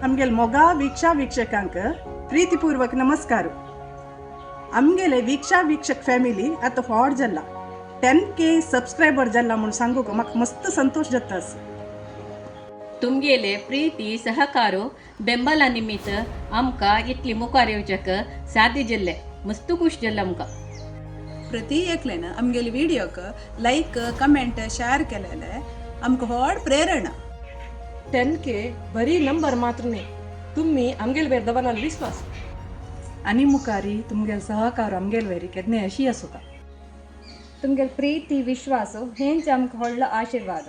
आमगेले मोगा वीक्षा वीक्षकांक प्रीतीपूर्वक नमस्कार. आमगेले वीक्षा वीक्षक फॅमिली आतां व्हड जाला, 10K सबस्क्रायबर जाला म्हूण सांगूक म्हाका मस्त संतोष जाता आसा. तुमगेले प्रीती, सहकारो, ಬೆಂಬಲ ನಿಮಿತ್ತ आमकां इतली मुखार येवच्याक साध्य जाल्लें. मस्त खुश जाल्लें आमकां. प्रति एकल्यान आमगेले विडियोक लायक, कमेंट, शेअर केलेले आमकां व्हड प्रेरणा. 10K बरी नंबर मात्र न्ही, तुम्ही आमगेल वेर दवरनाल विश्वास. आनी मुखारी तुमगेल सहकार आमगेल वेरी केन्ना अशी आसुका. तुमगेल प्रीती, विश्वास हेंच आमकां व्हडलो आशिर्वाद.